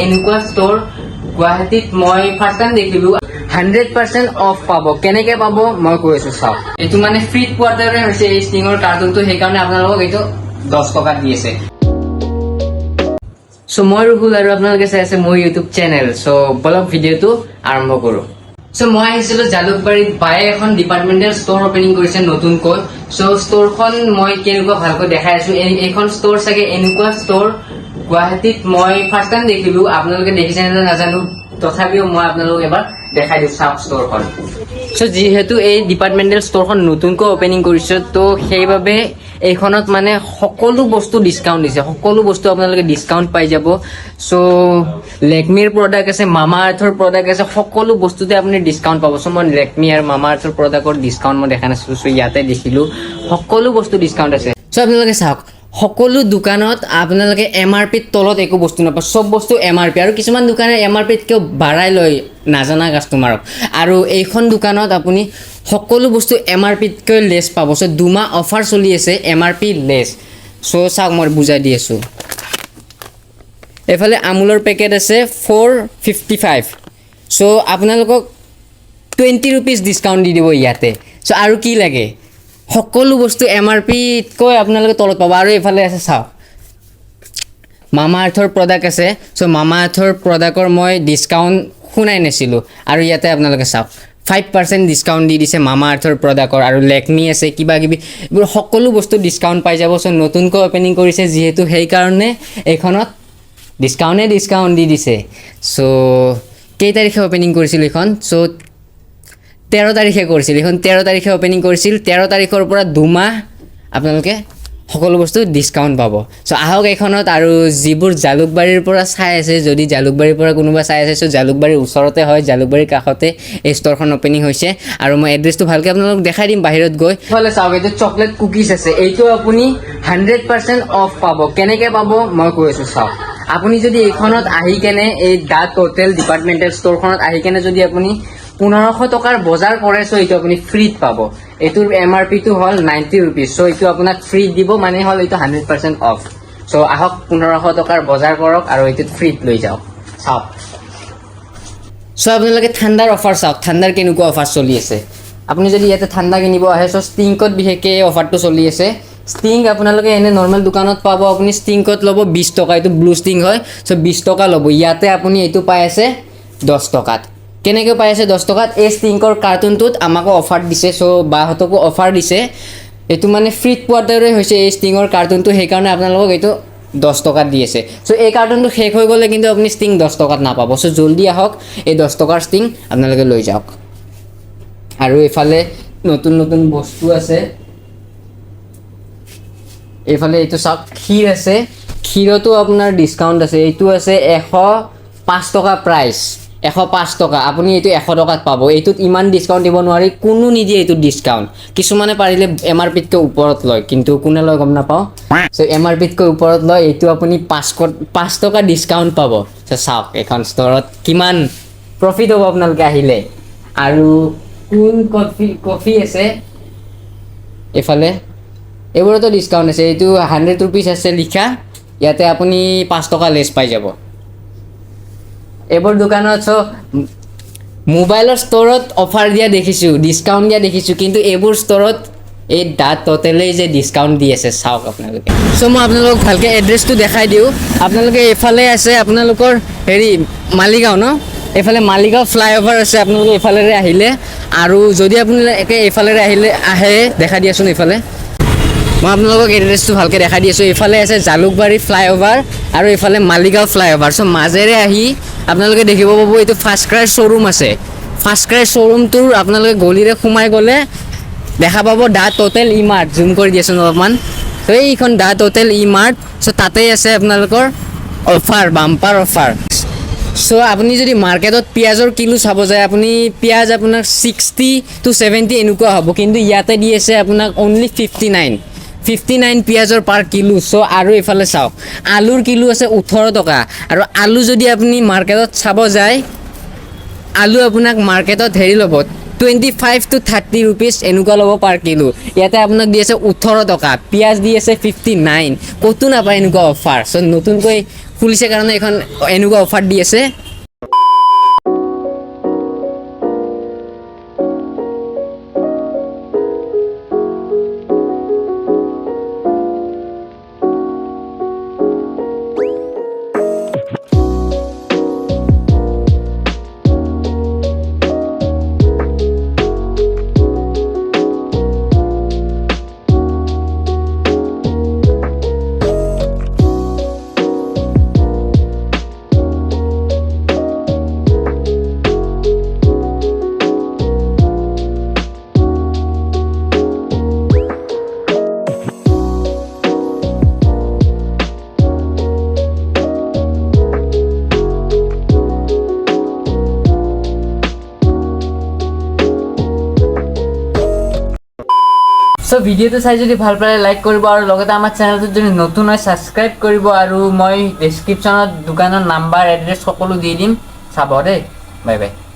এনেকুৱা ষ্ট'ৰ গুৱাহাটীত মই ফাৰ্ষ্ট টাইম দেখিলো। 100% অফ পাব। কেনেকে পাব মই কৈ আছো, চাওক। এইটো মানে ফ্ৰীত পোৱাৰ দৰে হৈছে এই ষ্টিঙৰ কাৰ্টুনটো, সেইকাৰণে আপোনালোকক এইটো 10 টকাত দি আছে। চ' মই ৰুহুল আৰু আপোনালোকে চাই আছে মোৰ ইউটিউব চেনেল। চ' বলক, ভিডিঅ'টো আৰম্ভ কৰো। চ' মই আহিছিলো জালুকবাৰীত, বায়ে এখন ডিপাৰ্টমেণ্টেল ষ্ট'ৰ অপেনিং কৰিছে নতুনকৈ। চ' ষ্ট'ৰখন মই কেনেকুৱা ভালকৈ দেখাই আছো। এইখন ষ্ট'ৰ চাগে, এনেকুৱা ষ্ট'ৰ গুৱাহাটীত মই ফাৰ্ষ্ট টাইম দেখিলো। আপোনালোকে দেখিছে নে নাজানো, তথাপিও মই আপোনালোকক এবাৰ দেখাই দিওঁ। চাওক ষ্ট'ৰখন। চ' যিহেতু এই ডিপাৰ্টমেণ্টেল ষ্ট'ৰখন নতুনকৈ অপেনিং কৰিছে, ত' সেইবাবে এইখনত মানে সকলো বস্তু ডিছকাউণ্ট দিছে। সকলো বস্তু আপোনালোকে ডিছকাউণ্ট পাই যাব। চ' লেকমিৰ প্ৰডাক্ট আছে, মামা আৰ্থৰ প্ৰডাক্ট আছে, সকলো বস্তুতে আপুনি ডিছকাউণ্ট পাব। চ' মই লেকমি আৰু মামা আৰ্থৰ প্ৰডাক্টৰ ডিছকাউণ্ট মই দেখা নাছিলোঁ, চ' ইয়াতে দেখিলোঁ সকলো বস্তু ডিছকাউণ্ট আছে। চ' আপোনালোকে চাওক, সকলো দোকানত আপোনালোকে এম আৰ পিত তলত একো বস্তু নাপায়, চব বস্তু এম আৰ পি। আৰু কিছুমান দোকানে এম আৰ পিতকেও বাঢ়াই লয় নাজানা কাষ্টমাৰক। আৰু এইখন দোকানত আপুনি সকলো বস্তু এম আৰ পিতকৈ লেছ পাব। চ' 2 মাহ অফাৰ চলি আছে, এম আৰ পি লেছ। চ' চাওক, মই বুজাই দি আছোঁ। এইফালে আমুলৰ পেকেট আছে 455। চ' আপোনালোকক 20 ৰুপিজ ডিছকাউণ্ট দি দিব ইয়াতে। চ' আৰু কি লাগে? সকলো বস্তু এম আৰ পিতকৈ আপোনালোকে তলত পাব। আৰু এইফালে আছে চাওক, মামা আৰ্থৰ প্ৰডাক্ট আছে। চ' মামা আৰ্থৰ প্ৰডাক্টৰ মই ডিছকাউণ্ট শুনাই নাছিলোঁ আৰু ইয়াতে আপোনালোকে চাওক, 5% ডিছকাউণ্ট দি দিছে মামা আৰ্থৰ প্ৰডাক্টৰ। আৰু লেকমি আছে, কিবা কিবি এইবোৰ সকলো বস্তু ডিছকাউণ্ট পাই যাব। চ' নতুনকৈ অ'পেনিং কৰিছে যিহেতু, সেইকাৰণে এইখনত ডিছকাউণ্টে ডিছকাউণ্ট দি দিছে। চ' কেই তাৰিখে অ'পেনিং কৰিছিল এইখন? চ' 13 তাৰিখে কৰিছিল এইখন। 13 তাৰিখে অ'পেনিং কৰিছিল। 13 তাৰিখৰ পৰা 2 মাহ আপোনালোকে সকলো বস্তু ডিছকাউণ্ট পাব। চ' আহক এইখনত। আৰু যিবোৰ জালুকবাৰীৰ পৰা চাই আছে, যদি জালুকবাৰীৰ পৰা কোনোবা চাই আছে, চ' জালুকবাৰীৰ ওচৰতে হয়, জালুকবাৰীৰ কাষতে এই ষ্ট'ৰখন অ'পেনিং হৈছে। আৰু মই এড্ৰেছটো ভালকৈ আপোনালোকক দেখাই দিম বাহিৰত গৈ। ইফালে চাওক, এইটো চকলেট কুকিজ আছে। এইটো আপুনি 100% অফ পাব। কেনেকৈ পাব মই কৈ আছোঁ, চাওক। আপুনি যদি এইখনত আহি কেনে, এই দা টোটেল ডিপাৰ্টমেণ্টেল ষ্ট'ৰখনত আহি কেনে যদি আপুনি 1500 টকাৰ বজাৰ কৰে, চ' এইটো আপুনি ফ্ৰীত পাব। এইটোৰ এম আৰ পিটো হ'ল 90 ৰুপিজ। চ' এইটো আপোনাক ফ্ৰীত দিব, মানে হ'ল এইটো 100% অফ। চ' আহক, 1500 টকাৰ বজাৰ কৰক আৰু এইটোত ফ্ৰীত লৈ যাওক। চাওক। চ' আপোনালোকে ঠাণ্ডাৰ অফাৰ চাওক, ঠাণ্ডাৰ কেনেকুৱা অফাৰ চলি আছে। আপুনি যদি ইয়াতে ঠাণ্ডা কিনিব আহে, চ' ষ্টিংকত বিশেষকৈ এই অফাৰটো চলি আছে। ষ্টিং আপোনালোকে এনে নৰ্মেল দোকানত পাব, আপুনি ষ্টিংকত ল'ব 20 টকা। এইটো ব্লু ষ্টিং হয়, চ' 20 টকা ল'ব। ইয়াতে আপুনি এইটো পাই আছে 10 টকাত। কেনেকৈ পাই আছে 10 টকাত? এই ষ্টিংকৰ কাৰ্টুনটোত আমাকো অফাৰ দিছে, চ' বাহঁতকো অফাৰ দিছে। এইটো মানে ফ্ৰীত পোৱাৰ দৰে হৈছে এই ষ্টিঙৰ কাৰ্টুনটো, সেইকাৰণে আপোনালোকক এইটো 10 টকাত দি আছে। চ' এই কাৰ্টুনটো শেষ হৈ গ'লে কিন্তু আপুনি ষ্টিং 10 টকাত নাপাব। চ' জল্দি আহক, এই 10 টকাৰ ষ্টিং আপোনালোকে লৈ যাওক। আৰু এইফালে নতুন নতুন বস্তু আছে। এইফালে এইটো চাওক, ক্ষীৰ আছে। ক্ষীৰতো আপোনাৰ ডিছকাউণ্ট আছে। এইটো আছে 105 টকা প্ৰাইচ, 105 টকা। আপুনি এইটো 100 টকাত পাব। এইটোত ইমান ডিছকাউণ্ট দিব নোৱাৰি, কোনো নিদিয়ে এইটোত ডিছকাউণ্ট। কিছুমানে পাৰিলে এম আৰ পিতকৈ ওপৰত লয়, কিন্তু কোনে লয় গম নাপাওঁ। চ' এম আৰ পিতকৈ ওপৰত লয়। এইটো আপুনি 505 টকা ডিছকাউণ্ট পাব। চ' চাওক, এইখন ষ্ট'ৰত কিমান প্ৰফিট হ'ব আপোনালোকে আহিলে। আৰু কুল কফি কফি আছে এইফালে, এইবোৰতো ডিছকাউণ্ট আছে। এইটো 100 ৰুপিজ আছে লিখা, ইয়াতে আপুনি 5 টকা লেছ পাই যাব। এইবোৰ দোকানত, চ' মোবাইলৰ ষ্ট'ৰত অফাৰ দিয়া দেখিছোঁ, ডিছকাউণ্ট দিয়া দেখিছোঁ, কিন্তু এইবোৰ ষ্ট'ৰত এই দা ট'টেলেই যে ডিছকাউণ্ট দি আছে, চাওক আপোনালোকে। চ' মই আপোনালোকক ভালকৈ এড্ৰেছটো দেখাই দিওঁ। আপোনালোকে এইফালে আছে আপোনালোকৰ হেৰি মালিগাঁও ন, এইফালে মালিগাঁও ফ্লাইঅভাৰ আছে। আপোনালোকে এইফালেৰে আহিলে আৰু যদি আপোনালোকে এইফালেৰে আহিলে আহে, দেখাই দিয়াচোন এইফালে। মই আপোনালোকক এড্ৰেছটো ভালকৈ দেখাই দি আছোঁ। এইফালে আছে জালুকবাৰী ফ্লাইঅভাৰ আৰু এইফালে মালিগাঁও ফ্লাইঅভাৰ। চ' মাজেৰে আহি আপোনালোকে দেখিব পাব এইটো ফাৰ্ষ্ট ক্ৰাই শ্ব'ৰুম আছে। ফাৰ্ষ্ট ক্ৰাই শ্ব'ৰুমটোৰ আপোনালোকে গলিৰে সোমাই গ'লে দেখা পাব দা টোটেল ই মাৰ্ট। জুম কৰি দিয়াচোন অলপমান। ত' এইখন দা টোটেল ই মাৰ্ট। চ' তাতেই আছে আপোনালোকৰ অফাৰ, বাম্পাৰ অফাৰ। চ' আপুনি যদি মাৰ্কেটত পিঁয়াজৰ কিলো চাব যায়, আপুনি পিঁয়াজ আপোনাক 60 টু 70 এনেকুৱা হ'ব, কিন্তু ইয়াতে দি আছে আপোনাক অনলি 59, 59 পিঁয়াজৰ পাৰ কিলো। চ' আৰু এইফালে চাওক, আলুৰ কিলো আছে 18 টকা। আৰু আলু যদি আপুনি মাৰ্কেটত চাব যায়, আলু আপোনাক মাৰ্কেটত হেৰি ল'ব 25 to 30 rupees এনেকুৱা ল'ব পাৰ কিলো। ইয়াতে আপোনাক দি আছে 18 টকা। পিঁয়াজ দি আছে 59। ক'তো নাপায় এনেকুৱা অফাৰ। চ' নতুনকৈ খুলিছে কাৰণে এইখন এনেকুৱা অফাৰ দি আছে। চ' ভিডিঅ'টো চাই যদি ভাল পালে লাইক কৰিব আৰু লগতে আমাৰ চেনেলটোত যদি নতুন হয় ছাবস্ক্ৰাইব কৰিব। আৰু মই ডেছক্ৰিপশ্যনত দোকানৰ নাম্বাৰ, এড্ৰেছ সকলো দি দিম, চাব দেই। Bye bye.